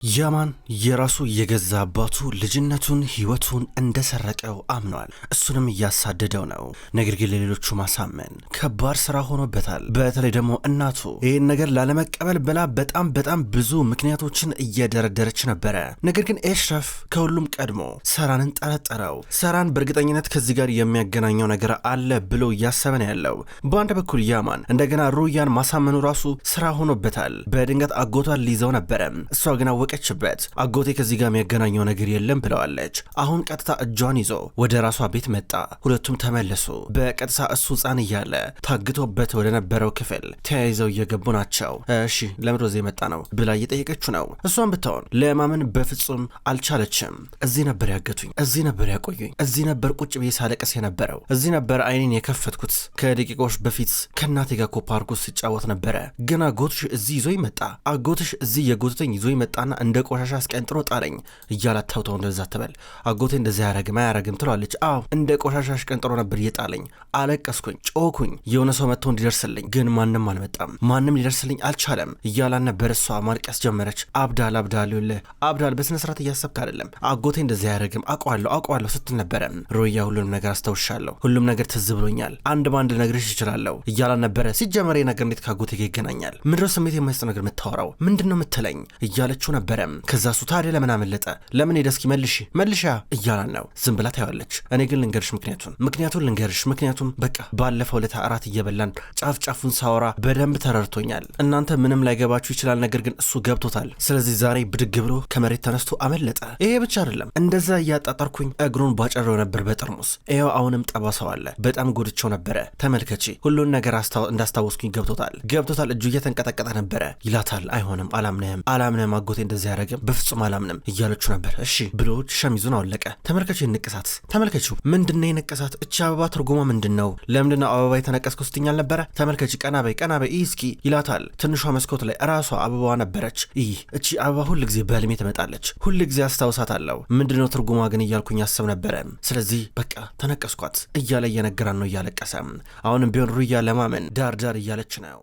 ያማን የራሱ የገዛ አባቱ ልጅነቱን ሕይወቱን እንደሰረቀው አምኗል። እሱንም እያሳደደው ነው። ነገር ግን ለሌሎቹ ማሳመን ከባድ ስራ ሆኖበታል። በተለይ ደግሞ እናቱ ይህን ነገር ላለመቀበል ብላ በጣም በጣም ብዙ ምክንያቶችን እየደረደረች ነበረ። ነገር ግን ኤሽረፍ ከሁሉም ቀድሞ ሰራንን ጠረጠረው። ሰራን በእርግጠኝነት ከዚህ ጋር የሚያገናኘው ነገር አለ ብሎ እያሰበ ነው ያለው። በአንድ በኩል ያማን እንደገና ሩያን ማሳመኑ ራሱ ስራ ሆኖበታል። በድንገት አጎቷን ሊይዘው ነበረ። እሷ ግን አወቀችበት። አጎቴ ከዚህ ጋር የሚያገናኘው ነገር የለም ብለዋለች። አሁን ቀጥታ እጇን ይዞ ወደ ራሷ ቤት መጣ። ሁለቱም ተመለሱ። በቀጥታ እሱ ሕፃን እያለ ታግቶበት ወደ ነበረው ክፍል ተያይዘው እየገቡ ናቸው። እሺ ለምንድን እዚህ የመጣ ነው ብላ እየጠየቀችው ነው። እሷን ብትሆን ለማመን በፍጹም አልቻለችም። እዚህ ነበር ያገቱኝ፣ እዚህ ነበር ያቆዩኝ፣ እዚህ ነበር ቁጭ ብዬ ሳለቅስ የነበረው፣ እዚህ ነበር አይኔን የከፈትኩት። ከደቂቃዎች በፊት ከእናቴ ጋር እኮ ፓርኩ ስጫወት ነበረ። ግን አጎትሽ እዚህ ይዞ ይመጣ፣ አጎትሽ እዚህ የጎተተኝ ይዞ ይመጣና እንደ ቆሻሻ አስቀንጥሮ ጣለኝ እያላት ተውተው እንደዛ ትበል አጎቴ እንደዚህ አያረግም አያረግም ትለዋለች። አዎ እንደ ቆሻሻ አስቀንጥሮ ነበር እየጣለኝ። አለቀስኩኝ፣ ጮኩኝ፣ የሆነ ሰው መጥቶ እንዲደርስልኝ ግን ማንም አልመጣም፣ ማንም ሊደርስልኝ አልቻለም እያላን ነበር። እሷ ማልቀስ ጀመረች። አብዳል አብዳል፣ ይኸውልህ አብዳል፣ በስነ ስርዓት እያሰብክ አይደለም፣ አጎቴ እንደዚህ አያረግም አውቀዋለሁ አውቀዋለሁ ስትል ነበረ። ሮያ ሁሉንም ነገር አስታውሻለሁ፣ ሁሉም ነገር ትዝ ብሎኛል፣ አንድ በአንድ ልነግርሽ እችላለሁ እያላን ነበረ። ሲጀመር ነገር እንዴት ከአጎቴ ጋር ይገናኛል? ምንድነው ስሜት የማይሰጥ ነገር የምታወራው? ምንድነው የምትለኝ እያለችው ነበረ። ከዛ እሱ ታዲያ ለምን አመለጠ? ለምን ሄደ? እስኪ መልሽ መልሻ እያላን ነው። ዝም ብላ ታየዋለች። እኔ ግን ልንገርሽ ምክንያቱን ምክንያቱን ልንገርሽ ምክንያቱም በቃ ባለፈው ለታ እራት እየበላን ጫፍ ጫፉን ሳወራ በደንብ ተረድቶኛል። እናንተ ምንም ላይገባችሁ ይችላል፣ ነገር ግን እሱ ገብቶታል። ስለዚህ ዛሬ ብድግ ብሎ ከመሬት ተነስቶ አመለጠ። ይሄ ብቻ አይደለም፣ እንደዛ እያጣጠርኩኝ እግሩን ባጨረው ነበር በጠርሙስ። ይኸው አሁንም ጠባሳው አለ። በጣም ጎድቸው ነበረ። ተመልከቺ፣ ሁሉን ነገር እንዳስታወስኩኝ ገብቶታል ገብቶታል። እጁ እየተንቀጠቀጠ ነበረ ይላታል። አይሆንም፣ አላምንህም፣ አላምንህም አጎቴ እንደዚህ ያደረግም በፍጹም አላምንም እያለችው ነበር። እሺ ብሎ ሸሚዙን አወለቀ። ተመልከቹ ንቅሳት፣ ተመልከቹ። ምንድነው የንቅሳት? እቺ አበባ ትርጉሟ ምንድን ነው? ለምንድነው አበባ የተነቀስኩ ስትኝ አልነበረ? ተመልከቺ፣ ቀና በይ ቀና በይ እስኪ ይላታል። ትንሿ መስኮት ላይ ራሷ አበባዋ ነበረች። ይህ እቺ አበባ ሁል ጊዜ በህልሜ ትመጣለች፣ ሁል ጊዜ አስታውሳታለሁ። ምንድነው ትርጉሟ ግን እያልኩኝ አስብ ነበረ። ስለዚህ በቃ ተነቀስኳት እያለ እየነገራን ነው እያለቀሰ። አሁንም ቢሆን ሩያ ለማመን ዳር ዳር እያለች ነው።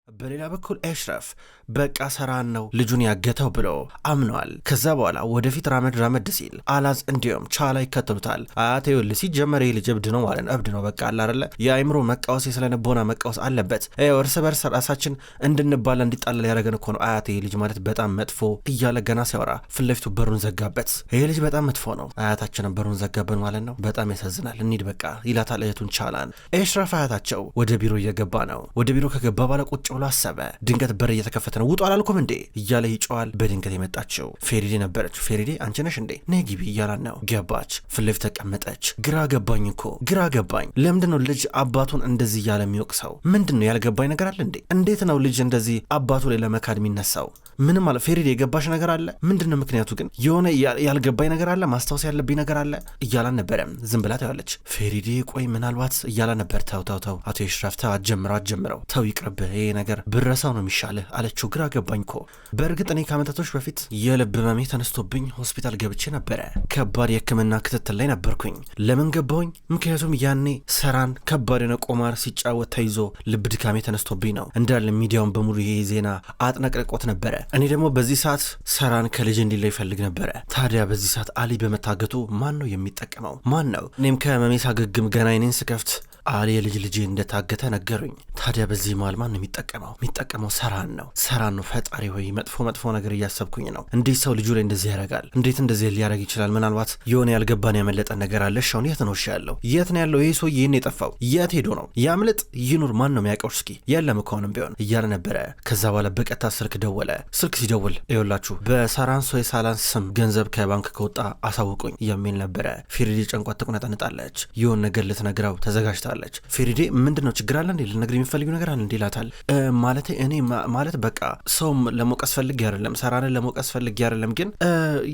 በሌላ በኩል ኤሽረፍ በቃ ሰራን ነው ልጁን ያገተው ብሎ አምኗል። ከዛ በኋላ ወደፊት ራመድ ራመድ ሲል አላዝ እንዲሁም ቻላ ይከተሉታል። አያቴ ይኸውልህ ሲጀመር ይህ ልጅ እብድ ነው ማለት ነው፣ እብድ ነው በቃ አለ አይደለ የአእምሮ መቃወስ የስነ ልቦና መቃወስ አለበት። ይኸው እርስ በርስ ራሳችን እንድንባላ እንዲጣላ ያደረገን እኮ ነው አያቴ፣ ይህ ልጅ ማለት በጣም መጥፎ እያለ ገና ሲያወራ ፊት ለፊቱ በሩን ዘጋበት። ይህ ልጅ በጣም መጥፎ ነው፣ አያታችንን በሩን ዘጋብን ማለት ነው። በጣም ያሳዝናል። እንሂድ በቃ ይላታል እህቱን ቻላን። ኤሽረፍ አያታቸው ወደ ቢሮ እየገባ ነው። ወደ ቢሮ ከገባ በኋላ ቁጭ ብሎ አሰበ። ድንገት በር እየተከፈተ ነው። ውጡ አላልኩም እንዴ እያለ ይጮዋል። በድንገት የመጣችው ፌሪዴ ነበረች። ፌሪዴ አንቺ ነሽ እንዴ? ነይ ግቢ እያላን ነው። ገባች። ፊት ለፊት ተቀመጠች። ግራ ገባኝ እኮ ግራ ገባኝ። ለምንድን ነው ልጅ አባቱን እንደዚህ እያለ የሚወቅሰው? ምንድን ነው ያልገባኝ ነገር አለ እንዴ? እንዴት ነው ልጅ እንደዚህ አባቱ ላይ ለመካድ የሚነሳው? ምንም አለ ፌሪዴ፣ የገባሽ ነገር አለ? ምንድን ነው ምክንያቱ ግን? የሆነ ያልገባኝ ነገር አለ፣ ማስታወስ ያለብኝ ነገር አለ እያላን ነበረ። ዝም ብላ ታያለች። ፌሪዴ ቆይ ምናልባት እያላ ነበር። ተው ተው ተው አቶ የሽራፍ ተው፣ አትጀምረው አትጀምረው፣ ተው ይቅርብህ፣ ይሄ ነገር ብረሳው ነው የሚሻልህ አለችው። ግራ ገባኝ እኮ። በእርግጥ እኔ ከዓመታቶች በፊት የልብ ህመሜ ተነስቶብኝ ሆስፒታል ገብቼ ነበረ። ከባድ የሕክምና ክትትል ላይ ነበርኩኝ። ለምን ገባሁኝ? ምክንያቱም ያኔ ሰራን ከባድ የሆነ ቆማር ሲጫወት ተይዞ ልብ ድካሜ ተነስቶብኝ ነው። እንዳለ ሚዲያውን በሙሉ ይሄ ዜና አጥነቅልቆት ነበረ። እኔ ደግሞ በዚህ ሰዓት ሰራን ከልጅ እንዲለይ ይፈልግ ነበረ። ታዲያ በዚህ ሰዓት አሊ በመታገቱ ማን ነው የሚጠቀመው? ማን ነው? እኔም ከህመሜ ሳገግም ገና አይኔን ስከፍት አሊ የልጅ ልጄ እንደታገተ ነገሩኝ። ታዲያ በዚህ መሃል ማን ነው የሚጠቀመው? የሚጠቀመው ሰራን ነው፣ ሰራን ነው። ፈጣሪ ሆይ መጥፎ መጥፎ ነገር እያሰብኩኝ ነው። እንዴት ሰው ልጁ ላይ እንደዚህ ያደርጋል? እንዴት እንደዚህ ሊያደርግ ይችላል? ምናልባት የሆነ ያልገባን ያመለጠን ነገር አለ። እሺ አሁን የት ነው እሺ ያለው? የት ነው ያለው? ይህ ሰውዬ ይህን የጠፋው የት ሄዶ ነው? ያምልጥ ይኑር ማን ነው የሚያውቀው? እስኪ የለም እኮ አሁንም ቢሆን እያለ ነበረ። ከዛ በኋላ በቀጥታ ስልክ ደወለ። ስልክ ሲደውል ይኸውላችሁ በሳራን ሶይሳላን ስም ገንዘብ ከባንክ ከወጣ አሳውቁኝ የሚል ነበረ። ፌሪዴ ጨንቋት ትቁነጠንጣለች። የሆነ ነገር ልትነግረው ተዘጋጅታለች። ፌሪዴ ምንድን ነው ችግር አለ እንዴ? ልነግር የሚፈልጊው ነገር አለ እንዴ? ይላታል። ማለት እኔ ማለት በቃ ሰውም ለመውቀስ ፈልጌ አይደለም፣ ሰራንን ለመውቀስ ፈልጌ አይደለም። ግን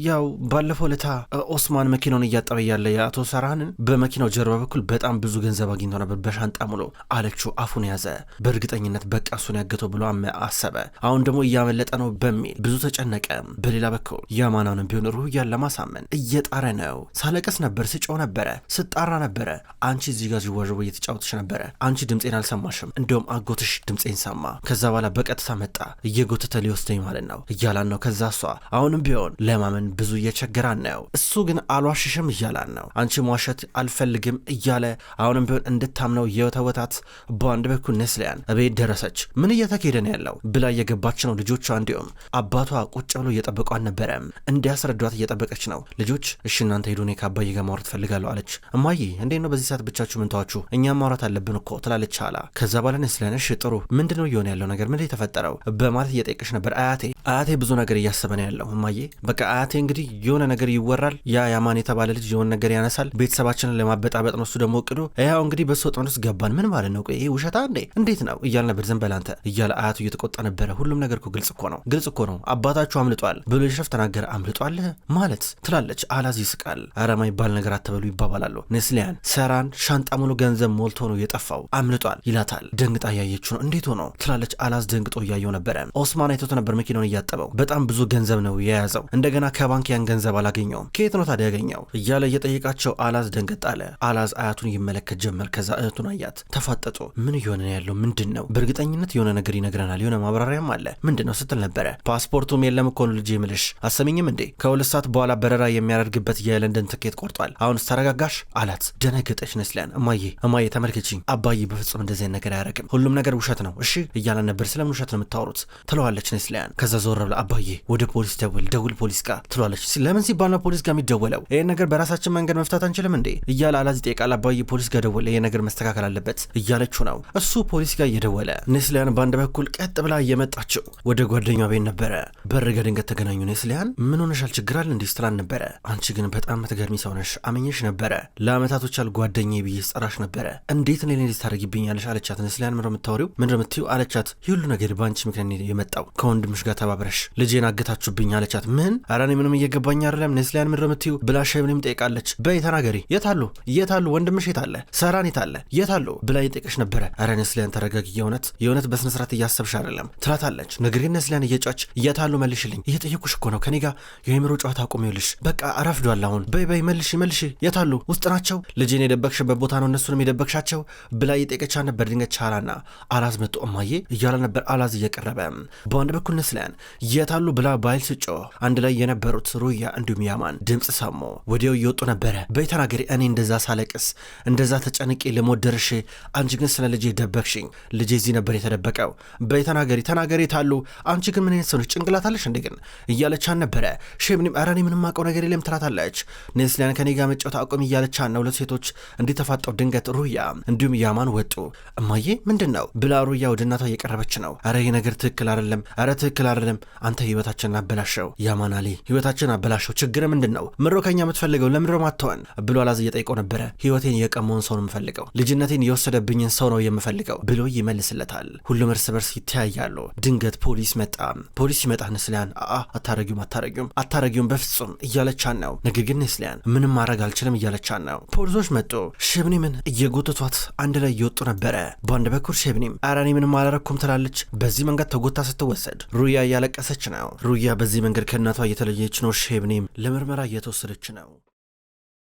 ያው ባለፈው ለታ ኦስማን መኪናውን እያጠበ ያለ የአቶ ሰራንን በመኪናው ጀርባ በኩል በጣም ብዙ ገንዘብ አግኝቶ ነበር በሻንጣ ሙሉ አለችው። አፉን ያዘ። በእርግጠኝነት በቃ እሱን ያገተው ብሎ አሰበ። አሁን ደግሞ እያመለጠ ነው በሚል ብዙ ተጨነቀ። በሌላ በኩል ያማናውንም ቢሆን ሩህያን ለማሳመን እየጣረ ነው። ሳለቀስ ነበር፣ ስጮህ ነበረ፣ ስጣራ ነበረ። አንቺ እዚህ ጋር ዥዋዥዌ እየተጫወትሽ ነበረ። አንቺ ድምፄን አልሰማሽም። እንደውም አጎትሽ ድምፄን ሰማ። ሰማ። ከዛ በኋላ በቀጥታ መጣ እየጎተተ ሊወስደኝ ማለት ነው እያላን ነው። ከዛ እሷ አሁንም ቢሆን ለማመን ብዙ እየቸገራን ነው። እሱ ግን አልዋሽሽም እያላን ነው። አንቺ መዋሸት አልፈልግም እያለ አሁንም ቢሆን እንድታምነው የወተወታት። በአንድ በኩል ነስሊያን እቤት ደረሰች። ምን እየተካሄደ ነው ያለው ብላ እየገባች ነው። ልጆቿ እንዲሁም አባቷ ቁጭ ብሎ እየጠበቋን ነበረ። እንዲያስረዷት እየጠበቀች ነው። ልጆች እሺ እናንተ ሄዱ፣ እኔ ከአባዬ ጋር ማውራት ፈልጋለሁ አለች። እማዬ እንዴት ነው በዚህ ሰዓት ብቻችሁ ምን ተዋችሁ? እኛም ማውራት አለብን እኮ ትላለች አላ። ከዛ በኋላ ነስሊያን እሺ ጥሩ፣ ምንድነው እየሆነ ያለው ነገር፣ ምንድን የተፈጠረው በማለት እየጠየቀች ነበር። አያቴ አያቴ ብዙ ነገር እያሰበ ነው ያለው እማዬ። በቃ አያቴ እንግዲህ የሆነ ነገር ይወራል፣ ያ ያማን የተባለ ልጅ የሆነ ነገር ያነሳል፣ ቤተሰባችንን ለማበጣበጥ ነው እሱ ደግሞ እቅዱ። ያው እንግዲህ በሱ ወጥመድ ውስጥ ገባን። ምን ማለት ነው? ቆይ ይሄ ውሸታ እንዴ እንዴት ነው እያለ ነበር። ዝም በል አንተ እያለ አያቱ እየተቆጣ ነበረ። ሁሉም ነገር እኮ ግልጽ እኮ ነው፣ ግልጽ እኮ ነው፣ አባታችሁ አምልጧል ብሎ ኤሽረፍ ተናገረ። አምልጧል ማለት ትላለች። አላዝ ይስቃል። ኧረ ማይባል ነገር አትበሉ ይባባላሉ። ነስሊያን ሰራን ሻንጣ ሙሉ ገንዘብ ሞልቶ ነው የጠፋው፣ አምልጧል ይላታል። ደንግጣ እያየችው ነው። እንዴት ሆኖ ትላለች። አላዝ ደንግጦ እያየው ነበረ። ኦስማን አይቶት ነበር መኪናውን እያጠበው። በጣም ብዙ ገንዘብ ነው የያዘው። እንደገና ከባንክ ያን ገንዘብ አላገኘውም። ከየት ነው ታዲያ ያገኘው እያለ እየጠየቃቸው አላዝ ደንገጥ አለ። አላዝ አያቱን ይመለከት ጀመር። ከዛ እህቱን አያት። ተፋጠጡ። ምን እየሆነ ነው ያለው? ምንድን ነው? በእርግጠኝነት የሆነ ነገር ይነግረናል፣ የሆነ ማብራሪያም አለ። ምንድን ነው ስትል ነበረ። ፓስፖርቱም የለም እኮ ነው ልጄ ምልሽ አሰሚኝም እንዴ? ከ2 ሰዓት በኋላ በረራ የሚያደርግበት የለንደን ትኬት ቆርጧል። አሁን ተረጋጋሽ አላት። ደነገጠች ነስሊያን። እማዬ እማዬ ተመልከችኝ፣ አባዬ በፍጹም እንደዚህ ነገር አያደርግም፣ ሁሉም ነገር ውሸት ነው እሺ እያለ ነበር። ስለምን ውሸት ነው የምታወሩት ትለዋለች ነስሊያን። ከዛ ዞር ብላ አባዬ ወደ ፖሊስ ደውል ደውል ፖሊስ ጋር ትለዋለች። ለምን ሲባል ነው ፖሊስ ጋር የሚደወለው? ይህን ነገር በራሳችን መንገድ መፍታት አንችልም እንዴ እያለ አላዝ ይጠይቃል። አባዬ ፖሊስ ጋር ደወለ፣ ይሄ ነገር መስተካከል አለበት እያለችው ነው። እሱ ፖሊስ ጋር እየደወለ ነስሊያን በአንድ በኩል ቀጥ ብላ እየመጣችው ወደ ጓደኛዋ ቤት ነበረ። በር ጋ ድንገት ተገናኙ። ነስሊያን ምን ሆነሻል? ችግር አለ እንዲህ ስትላን ነበረ። አንቺ ግን በጣም ትገርሚ ሰው ነሽ፣ አመኘሽ ነበረ ለአመታቶች ያህል ጓደኛዬ ብዬ ስጠራሽ ነበረ። እንዴት እኔ ላይ ታደርጊብኛለሽ? አለቻት። ነስሊያን ምንድን ነው የምታወሪው? ምንድን ነው የምትይው? አለቻት። ይህ ሁሉ ነገር በአንቺ ምክንያት የመጣው ከወንድምሽ ጋር ተባብረሽ ልጄን አግታችሁብኝ አለቻት። ምን? ኧረ እኔ ምንም እየገባኝ አይደለም ነስሊያን ምንድን ነው የምትይው ብላ ሸብኔም ጠይቃለች። በይ ተናገሪ፣ የታሉ የታሉ ወንድምሽ የታለ? ሰራን የታለ የታሉ ብላ እየጠየቀች ነበረ። ኧረ ነስሊያን ተረጋጊ፣ የእውነት የእውነት በስነ ስርዓት እያሰብሽ አይደለም ትላታለች። ነገር ግን ነስሊያን እየጫች የታሉ መልሽልኝ፣ እየጠየኩሽ እኮ ነው፣ ከኔ ጋር የአእምሮ ጨዋታ አቁሚውልሽ፣ በቃ አረፍዷል አሁን፣ በይ በይ መልሽ መልሽ፣ የታሉ ውስጥ ናቸው፣ ልጄን የደበቅሽበት ቦታ ነው እነሱንም የደበቅሻቸው ብላ እየጠየቀቻ ነበር። ድንገት ቻላና አላዝ መጡ። እማዬ እያለ ነበር አላዝ እየቀረበ። በአንድ በኩል ነስሊያን የታሉ ብላ ባይል ስጮህ አንድ ላይ የነበሩት ሩያ እንዲሁም ያማን ድምፅ ሰሙ። ወዲያው እየወጡ ነበረ። በይ ተናገሪ፣ እኔ እንደዛ ሳለቅስ እንደዛ ተጨንቄ ልሞት ደርሼ፣ አንቺ ግን ስለ ልጄ ደበቅሽኝ። ልጄ እዚህ ነበር የተደበቀው። በይ ተናገሪ ተናገሪ፣ የታሉ? አንቺ ግን ምን አይነት ሰው ነሽ? ጭንቅላት አለሽ እንዴ ግን እያለቻን ነበረ። ሼብኒም ኧረ እኔ ምንም አውቀው ነገር የለም ትላታለች። ነስሊያን ከኔ ጋር መጫወት አቁም እያለቻን ነው። ሁለት ሴቶች እንዲተፋጠው ድንገት ሩያ እንዲሁም ያማን ወጡ። እማዬ ምንድን ነው ብላ ሩያ ወደ እናቷ እየቀረበች ነው። ኧረ ይህ ነገር ትክክል አይደለም፣ ኧረ ትክክል አይደለም። አንተ ህይወታችንን አበላሸው ያማን አሊ፣ ህይወታችንን አበላሸው። ችግር ምንድን ነው? ምሮ ከኛ የምትፈልገው ለምድሮ ማተወን ብሎ አላዝ እየጠይቀው ነበረ። ህይወቴን የቀመውን ሰው ነው የምፈልገው፣ ልጅነቴን የወሰደብኝን ሰው ነው የምፈልገው ብሎ ይመልስለታል። ሁሉም እርስ በርስ ይተያያሉ። ድንገት ፖሊስ መጣ። ፖሊስ ሲመጣ ነስሊያን አታረጊውም አታረጊውም አታረጊውም በፍጹም እያለቻን ነው። ነገር ግን ነስሊያን ምንም ማድረግ አልችልም እያለቻን ነው። ፖሊሶች መጡ። ሸብኔምን እየጎተቷት አንድ ላይ እየወጡ ነበረ። በአንድ በኩል ሸብኔም ኧረ እኔ ምንም አላረኩም ትላለች። በዚህ መንገድ ተጎታ ስትወሰድ ሩያ እያለቀሰች ነው። ሩያ በዚህ መንገድ ከእናቷ እየተለየች ነው። ሸብኔም ለምርመራ እየተወሰደች ነው።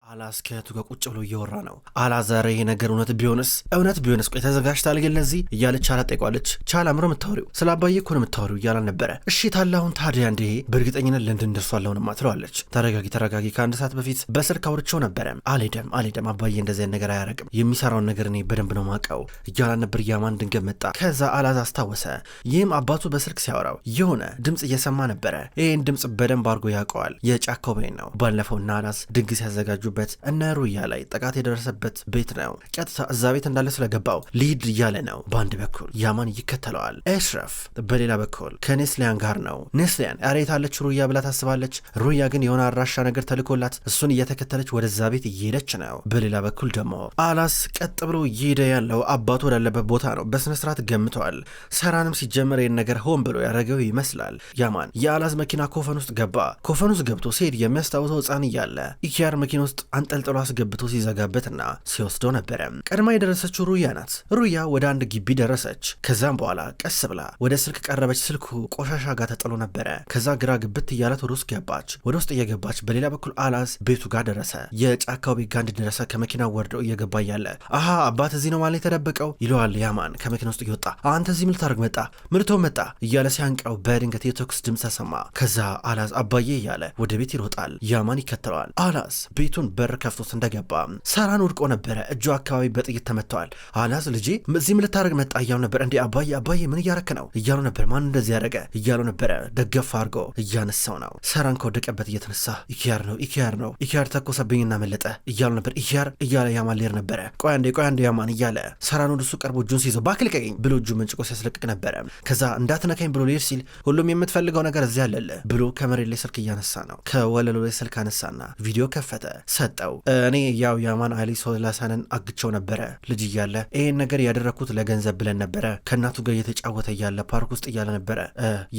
አላዝ ከእህቱ ጋር ቁጭ ብሎ እያወራ ነው። አላዝ ዛሬ ይሄ ነገር እውነት ቢሆንስ እውነት ቢሆንስ ቆይ ተዘጋጅታል ግን ለዚህ እያለች ቻላ ጠይቋለች። ቻላ ምሮ የምታወሪው ስለ አባዬ እኮ ነው የምታወሪው እያላ ነበረ። እሺ ታላሁን ታዲያ እንዴ በእርግጠኝነት ለንደን ደርሷል አሁንማ ትለዋለች። ተረጋጊ ተረጋጊ፣ ከአንድ ሰዓት በፊት በስልክ አውርቼው ነበረ። አልሄደም አልሄደም፣ አባዬ እንደዚህ ነገር አያረግም፣ የሚሰራውን ነገር እኔ በደንብ ነው ማውቀው እያላ ነበር። ያማን ድንገት መጣ። ከዛ አላዝ አስታወሰ። ይህም አባቱ በስልክ ሲያወራው የሆነ ድምፅ እየሰማ ነበረ። ይህን ድምፅ በደንብ አድርጎ ያውቀዋል። የጫካው ቤት ነው። ባለፈው እና አላዝ ድግስ ያዘጋጁበት እነ ሩያ ላይ ጥቃት የደረሰበት ቤት ነው። ቀጥታ እዛ ቤት እንዳለ ስለገባው ሊድ እያለ ነው። በአንድ በኩል ያማን ይከተለዋል። ኤሽረፍ በሌላ በኩል ከኔስሊያን ጋር ነው። ኔስሊያን ኧረ የታለች ሩያ ብላ ታስባለች። ሩያ ግን የሆነ አድራሻ ነገር ተልኮላት እሱን እየተከተለች ወደዛ ቤት እየሄደች ነው። በሌላ በኩል ደግሞ አላስ ቀጥ ብሎ እየሄደ ያለው አባቱ ወዳለበት ቦታ ነው። በስነ ስርዓት ገምተዋል። ሰራንም ሲጀመር ይህን ነገር ሆን ብሎ ያደረገው ይመስላል። ያማን የአላዝ መኪና ኮፈን ውስጥ ገባ። ኮፈን ውስጥ ገብቶ ሲሄድ የሚያስታውሰው ሕፃን እያለ ኢኪያር መኪና ውስጥ አንጠልጥሎ አስገብቶ ሲዘጋበትና ሲወስደው ነበረ። ቀድማ የደረሰችው ሩያ ናት። ሩያ ወደ አንድ ግቢ ደረሰች። ከዛም በኋላ ቀስ ብላ ወደ ስልክ ቀረበች። ስልኩ ቆሻሻ ጋር ተጥሎ ነበረ። ከዛ ግራ ግብት እያላት ወደ ውስጥ ገባች። ወደ ውስጥ እየገባች በሌላ በኩል አላዝ ቤቱ ጋር ደረሰ። የጫካው ቤት ጋር እንደደረሰ ከመኪና ወርዶ እየገባ እያለ አሃ አባት እዚህ ነው ማለት የተደበቀው ይለዋል። ያማን ከመኪና ውስጥ እየወጣ አንተ እዚህ ምን ልታደርግ መጣ? ምን ልትሆን መጣ? እያለ ሲያንቀው በድንገት የተኩስ ድምፅ ተሰማ። ከዛ አላዝ አባዬ እያለ ወደ ቤት ይሮጣል። ያማን ይከተለዋል። አላዝ ቤቱን በር ከፍቶት እንደገባ ሰራን ወድቆ ነበረ። እጁ አካባቢ በጥይት ተመትተዋል። አላዝ ልጄ እዚህ ምን ልታደርግ መጣ እያሉ ነበር። እንዴ አባዬ አባዬ ምን እያረክ ነው እያሉ ነበር። ማን እንደዚህ ያደረገ እያሉ ነበረ። ደገፍ አድርጎ እያነሳው ነው። ሰራን ከወደቀበት እየተነሳ ኢኪያር ነው ኢኪያር ነው ኢኪያር ተኮሰብኝና መለጠ እያሉ ነበር። ኢኪያር እያለ ያማን ሊሄድ ነበረ። ቆይ አንዴ ቆይ አንዴ ያማን እያለ ሰራን ወደሱ ቀርቦ እጁን ሲይዘው እባክህ ልቀቀኝ ብሎ እጁ መንጭቆ ሲያስለቅቅ ነበረ። ከዛ እንዳትነካኝ ብሎ ሊሄድ ሲል ሁሉም የምትፈልገው ነገር እዚያ አለልህ ብሎ ከመሬት ላይ ስልክ እያነሳ ነው። ከወለሉ ላይ ስልክ አነሳና ቪዲዮ ከፈተ ሰጠው። እኔ ያው ያማን አሊ ሶላሳንን አግቸው ነበረ ልጅ እያለ ይሄን ነገር ያደረግኩት ለገንዘብ ብለን ነበረ። ከእናቱ ጋር እየተጫወተ እያለ ፓርክ ውስጥ እያለ ነበረ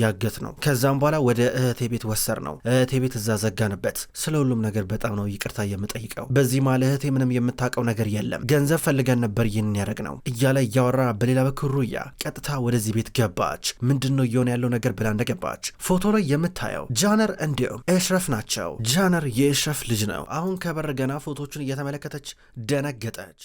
ያገት ነው። ከዛም በኋላ ወደ እህቴ ቤት ወሰር ነው። እህቴ ቤት እዛ ዘጋንበት። ስለ ሁሉም ነገር በጣም ነው ይቅርታ የምጠይቀው። በዚህ መሃል እህቴ ምንም የምታውቀው ነገር የለም። ገንዘብ ፈልገን ነበር ይህንን ያደረግ ነው እያለ እያወራ፣ በሌላ በኩል ሩያ ቀጥታ ወደዚህ ቤት ገባች። ምንድን ነው እየሆነ ያለው ነገር ብላ እንደገባች ፎቶ ላይ የምታየው ጃነር እንዲሁም ኤሽረፍ ናቸው። ጃነር የኤሽረፍ ልጅ ነው። አሁን ከበር ገና ፎቶቹን እየተመለከተች ደነገጠች።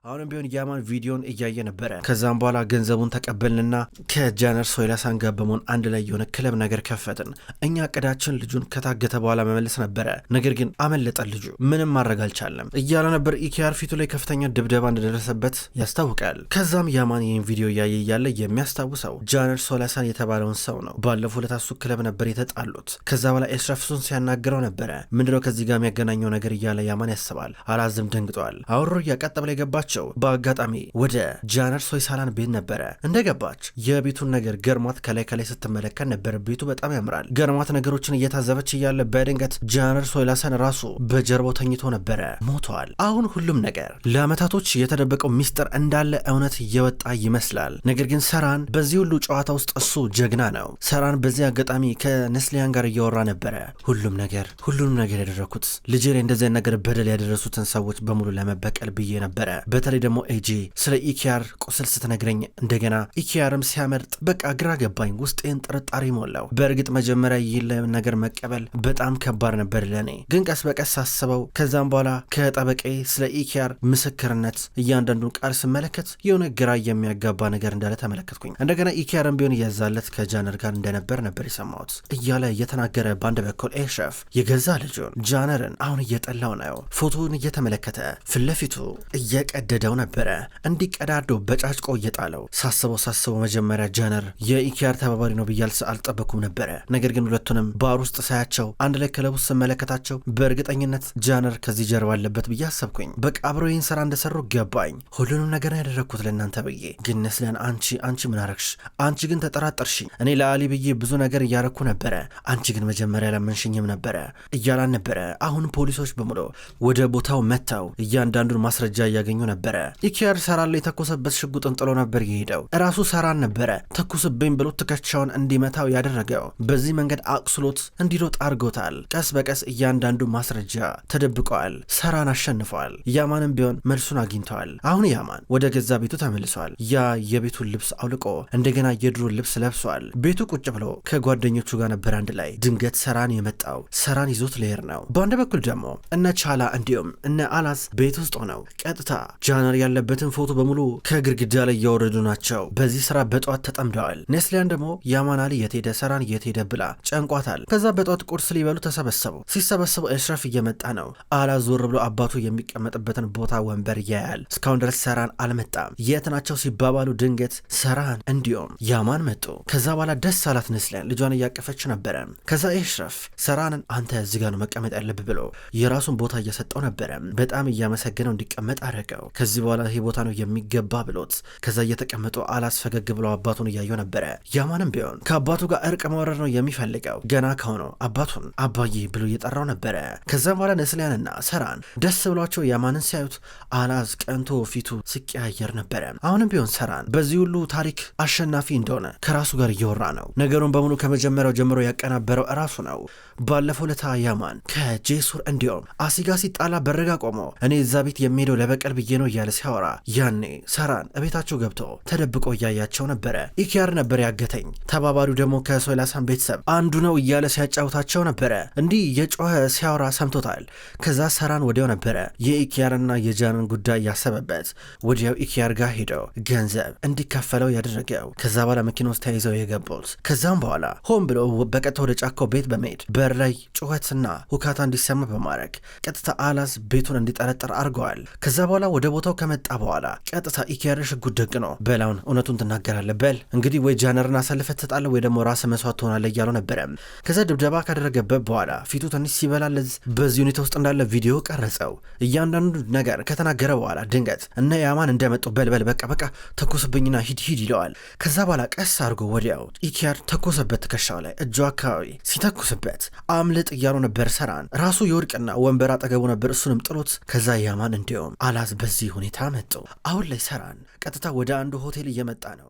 አሁንም ቢሆን ያማን ቪዲዮን እያየ ነበረ። ከዛም በኋላ ገንዘቡን ተቀበልንና ከጃነር ሶይላሳን ጋር በመሆን አንድ ላይ የሆነ ክለብ ነገር ከፈትን። እኛ እቅዳችን ልጁን ከታገተ በኋላ መመለስ ነበረ። ነገር ግን አመለጠን፣ ልጁ ምንም ማድረግ አልቻለም እያለ ነበር። ኢኪያር ፊቱ ላይ ከፍተኛ ድብደባ እንደደረሰበት ያስታውቃል። ከዛም ያማን ይህን ቪዲዮ እያየ እያለ የሚያስታውሰው ጃነር ሶይላሳን የተባለውን ሰው ነው። ባለፈው ዕለት እሱ ክለብ ነበር የተጣሉት። ከዛ በኋላ ኤሽረፍ እሱን ሲያናግረው ነበረ። ምንድነው ከዚህ ጋር የሚያገናኘው ነገር እያለ ያማን ያስባል። አላዝም ደንግጧል። አሁን ሩያ ቀጥ ብላ የገባቸው በአጋጣሚ ወደ ጃነር ሶይሳላን ቤት ነበረ። እንደገባች የቤቱን ነገር ገርሟት ከላይ ከላይ ስትመለከት ነበር። ቤቱ በጣም ያምራል። ገርሟት ነገሮችን እየታዘበች እያለ በድንገት ጃነር ሶይላሳን ራሱ በጀርባው ተኝቶ ነበረ፣ ሞቷል። አሁን ሁሉም ነገር ለአመታቶች የተደበቀው ሚስጥር እንዳለ እውነት እየወጣ ይመስላል። ነገር ግን ሰራን በዚህ ሁሉ ጨዋታ ውስጥ እሱ ጀግና ነው። ሰራን በዚህ አጋጣሚ ከነስሊያን ጋር እያወራ ነበረ። ሁሉም ነገር ሁሉንም ነገር ያደረኩት ልጄ ላይ እንደዚህ ነገር በደል ያደረሱትን ሰዎች በሙሉ ለመበቀል ብዬ ነበረ። በተለይ ደግሞ ኤጄ ስለ ኢኪያር ቁስል ስትነግረኝ እንደገና ኢኪያርም ሲያመልጥ በቃ ግራ ገባኝ፣ ውስጤን ጥርጣሬ ሞላው። በእርግጥ መጀመሪያ ይህን ነገር መቀበል በጣም ከባድ ነበር ለእኔ፣ ግን ቀስ በቀስ ሳስበው ከዛም በኋላ ከጠበቄ ስለ ኢኪያር ምስክርነት እያንዳንዱን ቃል ስመለከት የሆነ ግራ የሚያጋባ ነገር እንዳለ ተመለከትኩኝ። እንደገና ኢኪያርም ቢሆን እያዛለት ከጃነር ጋር እንደነበር ነበር የሰማሁት እያለ እየተናገረ በአንድ በኩል ኤሽረፍ የገዛ ልጁን ጃነርን አሁን እየጠላው ነው። ፎቶውን እየተመለከተ ፊት ለፊቱ እየቀደደው ነበረ። እንዲቀዳዶ በጫጭቆ እየጣለው ሳስበው ሳስበው መጀመሪያ ጃነር የኢኪያር ተባባሪ ነው ብዬ አልጠበኩም ነበረ። ነገር ግን ሁለቱንም ባር ውስጥ ሳያቸው አንድ ላይ ክለብ ውስጥ ስመለከታቸው በእርግጠኝነት ጃነር ከዚህ ጀርባ አለበት ብዬ አሰብኩኝ። በቃ አብረው ይህን ስራ እንደሰሩ ገባኝ። ሁሉንም ነገር ያደረግኩት ለእናንተ ብዬ። ግን ነስሊያን አንቺ ምን አረግሽ? አንቺ ግን ተጠራጠርሽኝ። እኔ ለአሊ ብዬ ብዙ ነገር እያረኩ ነበረ። አንቺ ግን መጀመሪያ ላመንሽኝም ነበረ እያላን ነበረ። አሁን ፖሊሶች በሙሉ ወደ ቦታው መጥተው እያንዳንዱን ማስረጃ እያገኙ ነበረ። ኢኪያር ሰራን ላይ የተኮሰበት ሽጉጥን ጥሎ ነበር የሄደው። እራሱ ሰራን ነበረ ተኩስብኝ ብሎ ትከሻውን እንዲመታው ያደረገው። በዚህ መንገድ አቁስሎት እንዲሮጥ አድርጎታል። ቀስ በቀስ እያንዳንዱ ማስረጃ ተደብቀዋል። ሰራን አሸንፈዋል። ያማንም ቢሆን መልሱን አግኝተዋል። አሁን ያማን ወደ ገዛ ቤቱ ተመልሷል። ያ የቤቱን ልብስ አውልቆ እንደገና የድሮ ልብስ ለብሷል። ቤቱ ቁጭ ብሎ ከጓደኞቹ ጋር ነበር አንድ ላይ። ድንገት ሰራን የመጣው ሰራን ይዞት ሊሄድ ነው። በአንድ በኩል ደግሞ እነ ቻላ እንዲሁም እነ አላዝ ቤት ውስጥ ሆነው ቀጥታ ጃነር ያለበትን ፎቶ በሙሉ ከግድግዳ ላይ እያወረዱ ናቸው። በዚህ ስራ በጠዋት ተጠምደዋል። ኔስሊያን ደግሞ ያማን አሊ የት ሄደ፣ ሰራን የት ሄደ ብላ ጨንቋታል። ከዛ በጠዋት ቁርስ ሊበሉ ተሰበሰቡ። ሲሰበሰቡ ኤሽረፍ እየመጣ ነው። አላዝ ዞር ብሎ አባቱ የሚቀመጥበትን ቦታ ወንበር ያያል። እስካሁን ድረስ ሰራን አልመጣም። የት ናቸው ሲባባሉ ድንገት ሰራን እንዲሁም ያማን መጡ። ከዛ በኋላ ደስ አላት ኔስሊያን፣ ልጇን እያቀፈች ነበረ። ከዛ ኤሽረፍ ሰራንን አንተ እዚህ ጋር ነው መቀመጥ ያለብህ ብሎ የራሱን ቦታ እየሰጠው ነበረ። በጣም እያመሰገነው እንዲቀመጥ አደረገው። ከዚህ በኋላ ይሄ ቦታ ነው የሚገባ ብሎት ከዛ እየተቀመጡ አላስ ፈገግ ብሎ አባቱን እያየው ነበረ። ያማንም ቢሆን ከአባቱ ጋር እርቅ ማውረድ ነው የሚፈልገው። ገና ከሆነው አባቱን አባዬ ብሎ እየጠራው ነበረ። ከዛም በኋላ ነስሊያንና ሰራን ደስ ብሏቸው ያማንን ሲያዩት አላዝ ቀንቶ ፊቱ ሲቀያየር ነበረ። አሁንም ቢሆን ሰራን በዚህ ሁሉ ታሪክ አሸናፊ እንደሆነ ከራሱ ጋር እያወራ ነው። ነገሩን በሙሉ ከመጀመሪያው ጀምሮ ያቀናበረው እራሱ ነው። ባለፈው ለታ ያማን ከጄሱር እንዲሁም አሲጋ ሲጣላ በረጋ ቆሞ እኔ እዛ ቤት የሚሄደው ለበቀል ብዬ ነው እያለ ሲያወራ ያኔ ሰራን እቤታቸው ገብቶ ተደብቆ እያያቸው ነበረ። ኢኪያር ነበር ያገተኝ፣ ተባባሪው ደግሞ ከሶይላሳን ቤተሰብ አንዱ ነው እያለ ሲያጫውታቸው ነበረ። እንዲህ የጮኸ ሲያወራ ሰምቶታል። ከዛ ሰራን ወዲያው ነበረ የኢኪያርና የጃንን ጉዳይ ያሰበበት። ወዲያው ኢኪያር ጋር ሄደው ገንዘብ እንዲከፈለው ያደረገው። ከዛ በኋላ መኪና ውስጥ ተያይዘው የገቡት። ከዛም በኋላ ሆን ብሎ በቀጥታ ወደ ጫካው ቤት በመሄድ በር ላይ ጩኸትና ሁካታ እንዲሰማ በማድረግ ቀጥታ አላዝ ቤቱን እንዲጠረጠር አድርገዋል። ከዛ በኋላ ወደ ቦታው ከመጣ በኋላ ቀጥታ ኢኪያር ሽጉጥ ደቅኖ በላውን እውነቱን ትናገራለህ፣ በል እንግዲህ ወይ ጃነርን አሳልፈህ ትሰጣለህ ወይ ደግሞ ራስህ መስዋዕት ትሆናለህ እያለው ነበረ። ከዛ ድብደባ ካደረገበት በኋላ ፊቱ ትንሽ ሲበላለዝ በዚህ ሁኔታ ውስጥ እንዳለ ቪዲዮ ቀረጸው። እያንዳንዱ ነገር ከተናገረ በኋላ ድንገት እነ ያማን እንደመጡ በልበል በቃ በቃ ተኮስብኝና ሂድ ሂድ ይለዋል። ከዛ በኋላ ቀስ አድርጎ ወዲያው ኢኪያር ተኮሰበት፣ ትከሻው ላይ እጁ አካባቢ ሲተኩስበት አምልጥ እያሉ ነበር። ሰራን ራሱ የወድቅና ወንበር አጠገቡ ነበር፣ እሱንም ጥሎት። ከዛ ያማን እንዲሁም አላዝ በዚህ ሁኔታ መጡ። አሁን ላይ ሰራን ቀጥታ ወደ አንዱ ሆቴል እየመጣ ነው።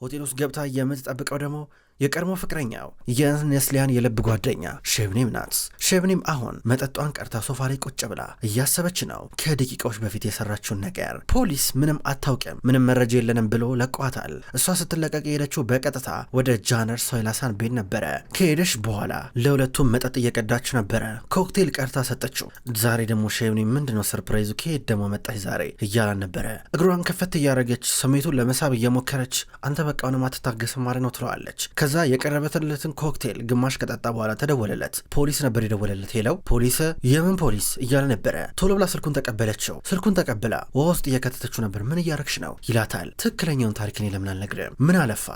ሆቴል ውስጥ ገብታ የምትጠብቀው ደግሞ የቀድሞ ፍቅረኛው የነስሊያን የልብ ጓደኛ ሼብኔም ናት። ሼብኔም አሁን መጠጧን ቀርታ ሶፋ ላይ ቁጭ ብላ እያሰበች ነው። ከደቂቃዎች በፊት የሰራችውን ነገር ፖሊስ ምንም አታውቅም፣ ምንም መረጃ የለንም ብሎ ለቋታል። እሷ ስትለቀቅ የሄደችው በቀጥታ ወደ ጃነር ሶይላሳን ቤት ነበረ። ከሄደች በኋላ ለሁለቱም መጠጥ እየቀዳች ነበረ። ኮክቴል ቀርታ ሰጠችው። ዛሬ ደግሞ ሼብኔም ምንድነው surprise ኡ? ከሄድ ደግሞ መጣች ዛሬ እያላን ነበረ። እግሯን ከፈት እያደረገች ስሜቱን ለመሳብ እየሞከረች አንተ በቃ ምንም አትታገስም ማለት ነው ትለዋለች። ከዛ የቀረበትለትን ኮክቴል ግማሽ ከጠጣ በኋላ ተደወለለት። ፖሊስ ነበር የደወለለት። ሄለው ፖሊስ፣ የምን ፖሊስ እያለ ነበረ። ቶሎ ብላ ስልኩን ተቀበለችው። ስልኩን ተቀብላ ውሃ ውስጥ እየከተተችው ነበር። ምን እያረግሽ ነው ይላታል። ትክክለኛውን ታሪክ እኔ ለምን አልነግርም? ምን አለፋ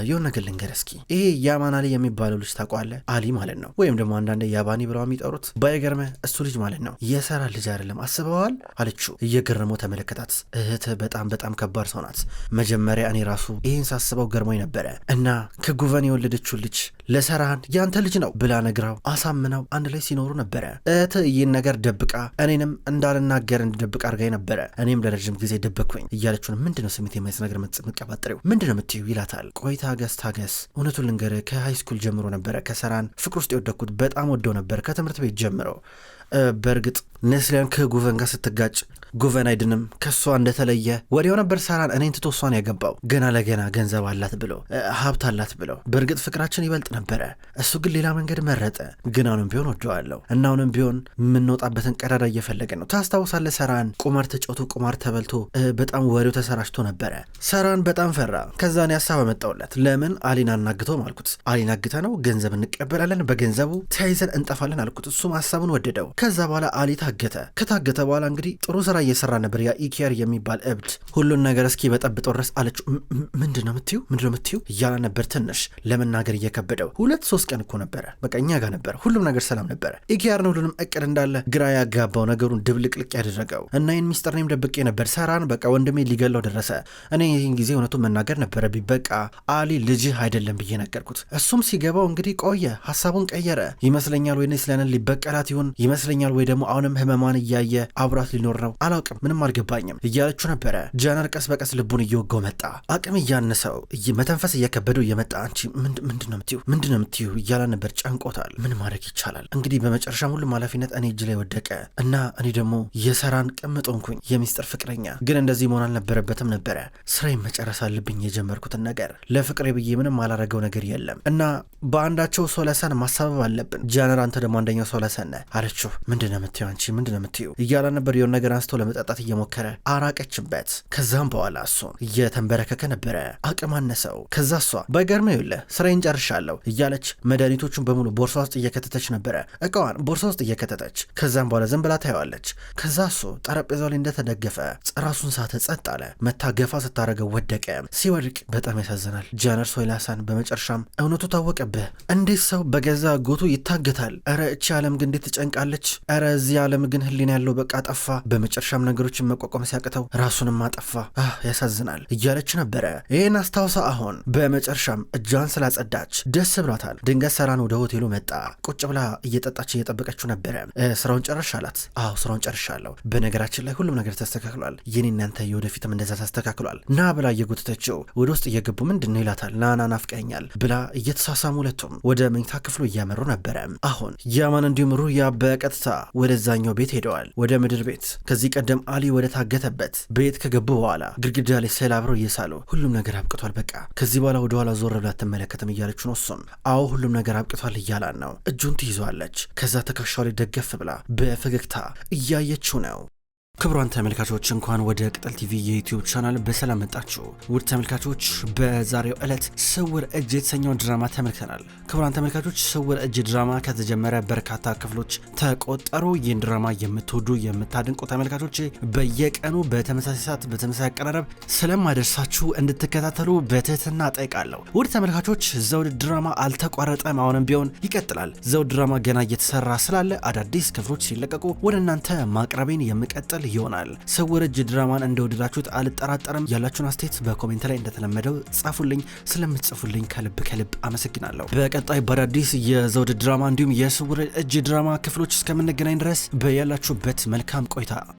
የሆነ ነገር ልንገር እስኪ። ይሄ ያማን አሊ የሚባለው ልጅ ታውቀዋለህ? አሊ ማለት ነው፣ ወይም ደግሞ አንዳንዴ ያባኒ ብለው የሚጠሩት። ባይገርምህ እሱ ልጅ ማለት ነው የሰራ ልጅ አይደለም። አስበዋል አለችው። እየገረመው ተመለከታት። እህትህ በጣም በጣም ከባድ ሰው ናት። መጀመሪያ እኔ ራሱ ይህን ሳስበው ገርሞኝ ነበረ እና ከጉቨን የወለደችው ልጅ ለሰራን ያንተ ልጅ ነው ብላ ነግራው አሳምነው አንድ ላይ ሲኖሩ ነበረ። እህትህ ይህን ነገር ደብቃ እኔንም እንዳልናገር እንድደብቅ አድርጋኝ ነበረ። እኔም ለረዥም ጊዜ ደበቅኩኝ እያለችውን ምንድነው ስሜት የማይዝ ነገር የምትቀባጥሪው ምንድነው የምትይው ይላታል። ቆይ ታገስ ታገስ፣ እውነቱን ልንገርህ ከ high school ጀምሮ ነበረ ከሰራን ፍቅር ውስጥ የወደኩት። በጣም ወደው ነበር ከትምህርት ቤት ጀምሮ። በእርግጥ ነስሊያን ከጉቨን ጋር ስትጋጭ ጉቨን አይድንም ከእሷ እንደተለየ ወዲያው ነበር ሳራን እኔን ትቶ እሷን ያገባው። ገና ለገና ገንዘብ አላት ብሎ ሀብት አላት ብሎ። በእርግጥ ፍቅራችን ይበልጥ ነበረ። እሱ ግን ሌላ መንገድ መረጠ። ግን አሁንም ቢሆን ወደዋለሁ እና አሁንም ቢሆን የምንወጣበትን ቀዳዳ እየፈለገ ነው። ታስታውሳለህ? ሰራን ቁማር ተጫውቶ ቁማር ተበልቶ በጣም ወሬው ተሰራጭቶ ነበረ። ሰራን በጣም ፈራ። ከዛ እኔ ሀሳብ አመጣሁለት። ለምን አሊን አናግተውም አልኩት። አሊን አግተ ነው ገንዘብ እንቀበላለን፣ በገንዘቡ ተያይዘን እንጠፋለን አልኩት። እሱም ሀሳቡን ወደደው። ከዛ በኋላ አሊ ታገተ። ከታገተ በኋላ እንግዲህ ጥሩ ስራ እየሰራ ነበር። ያ ኢኪያር የሚባል እብድ ሁሉን ነገር እስኪ በጠብጠው ድረስ አለችው። ምንድን ነው የምትይው? ምንድን ነው የምትይው እያለ ነበር ትንሽ ለመናገር እየከበደው። 2-3 ቀን እኮ ነበረ፣ በቃ እኛ ጋር ነበረ፣ ሁሉም ነገር ሰላም ነበረ። ኢኪያር ነው ሁሉንም እቅድ እንዳለ ግራ ያጋባው፣ ነገሩን ድብልቅልቅ ያደረገው እና ይህን ሚስጥር እኔም ደብቄ ነበር። ሰራን በቃ ወንድሜ ሊገለው ደረሰ። እኔ ይህን ጊዜ እውነቱን መናገር ነበረብኝ። በቃ አሊ ልጅህ አይደለም ብዬ ነገርኩት። እሱም ሲገባው እንግዲህ ቆየ፣ ሀሳቡን ቀየረ ይመስለኛል። ወይ ስለንን ሊበቀላት ይሁን ይመስለኛል፣ ወይ ደግሞ አሁንም ህመሟን እያየ አብራት ሊኖር ነው አላውቅም፣ ምንም አልገባኝም እያለችው ነበረ። ጃነር ቀስ በቀስ ልቡን እየወጋው መጣ። አቅም እያነሰው መተንፈስ እየከበደው እየመጣ አንቺ ምንድን ነው የምትይው? ምንድን ነው የምትይው እያለ ነበር። ጨንቆታል። ምን ማድረግ ይቻላል እንግዲህ። በመጨረሻም ሁሉም ኃላፊነት እኔ እጅ ላይ ወደቀ እና እኔ ደግሞ የሰራን ቅምጥ ሆንኩኝ፣ የሚስጥር ፍቅረኛ። ግን እንደዚህ መሆን አልነበረበትም ነበረ። ስራዬን መጨረስ አለብኝ። የጀመርኩትን ነገር ለፍቅሬ ብዬ ምንም አላረገው ነገር የለም እና በአንዳቸው ሶለሰን ማሳበብ አለብን። ጃነር አንተ ደግሞ አንደኛው ሶለሰን ነህ አለችው። ምንድን ነው የምትይው አንቺ ምንድን ነው የምትይው እያለ ነበር። የሆነ ነገር አንስቶ ለመጠጣት እየሞከረ አራቀችበት። ከዛም በኋላ እሱ እየተንበረከከ ነበረ፣ አቅም አነሰው። ከዛ እሷ ባይገርምህ ይኸውልህ ስራዬን ጨርሻለሁ እያለች መድኃኒቶቹን በሙሉ ቦርሳ ውስጥ እየከተተች ነበረ፣ እቃዋን ቦርሳ ውስጥ እየከተተች። ከዛም በኋላ ዝም ብላ ታየዋለች። ከዛ እሱ ጠረጴዛው ላይ እንደተደገፈ ራሱን ሳተ፣ ጸጥ አለ። መታ ገፋ ስታደርገው ወደቀ። ሲወድቅ በጣም ያሳዝናል። ጃነር ሶይላሳን በመጨረሻም እውነቱ ታወቀብህ። እንዴት ሰው በገዛ አጎቱ ይታገታል? ኧረ እቺ ዓለም ግን እንዴት ትጨንቃለች! ኧረ እዚህ ዓለም ግን ህሊና ያለው በቃ ጠፋ። በመጨረሻ በመጨረሻም ነገሮችን መቋቋም ሲያቅተው ራሱንም አጠፋ። ያሳዝናል እያለች ነበረ። ይህን አስታውሳ አሁን በመጨረሻም እጇን ስላጸዳች ደስ ብሏታል። ድንገት ሰራን ወደ ሆቴሉ መጣ። ቁጭ ብላ እየጠጣች እየጠበቀችው ነበረ። ስራውን ጨረሽ አላት። አዎ ስራውን ጨርሻለሁ። በነገራችን ላይ ሁሉም ነገር ተስተካክሏል። የኔ እናንተ የወደፊትም እንደዛ ተስተካክሏል። ና ብላ እየጎተተችው ወደ ውስጥ እየገቡ ምንድን ነው ይላታል። ና ና ናፍቀኛል ብላ እየተሳሳሙ ሁለቱም ወደ መኝታ ክፍሉ እያመሩ ነበረ። አሁን ያማን እንዲሁም ሩያ በቀጥታ ወደዛኛው ቤት ሄደዋል፣ ወደ ምድር ቤት። ከዚህ ቀደም አሊ ወደ ታገተበት ቤት ከገቡ በኋላ ግድግዳ ላይ ስዕል አብረው እየሳሉ ሁሉም ነገር አብቅቷል፣ በቃ ከዚህ በኋላ ወደኋላ ዞር ብላ አትመለከትም እያለች ነው። እሱም አዎ ሁሉም ነገር አብቅቷል እያላን ነው። እጁን ትይዟለች። ከዛ ትከሻው ላይ ደገፍ ብላ በፈገግታ እያየችው ነው። ክቡራን ተመልካቾች እንኳን ወደ ቅጠል ቲቪ የዩቲዩብ ቻናል በሰላም መጣችሁ። ውድ ተመልካቾች በዛሬው ዕለት ስውር እጅ የተሰኘውን ድራማ ተመልክተናል። ክቡራን ተመልካቾች ስውር እጅ ድራማ ከተጀመረ በርካታ ክፍሎች ተቆጠሩ። ይህን ድራማ የምትወዱ የምታድንቁ ተመልካቾች በየቀኑ በተመሳሳይ ሰዓት በተመሳሳይ አቀራረብ ስለማደርሳችሁ እንድትከታተሉ በትህትና ጠይቃለሁ። ውድ ተመልካቾች ዘውድ ድራማ አልተቋረጠም፣ አሁንም ቢሆን ይቀጥላል። ዘውድ ድራማ ገና እየተሰራ ስላለ አዳዲስ ክፍሎች ሲለቀቁ ወደ እናንተ ማቅረቤን የምቀጥል ይሆናል። ስውር እጅ ድራማን እንደወደዳችሁት አልጠራጠርም። ያላችሁን አስተያየት በ comment ላይ እንደተለመደው ጻፉልኝ። ስለምትጽፉልኝ ከልብ ከልብ አመሰግናለሁ። በቀጣይ በአዳዲስ የዘውድ ድራማ እንዲሁም የስውር እጅ ድራማ ክፍሎች እስከምንገናኝ ድረስ በያላችሁበት መልካም ቆይታ።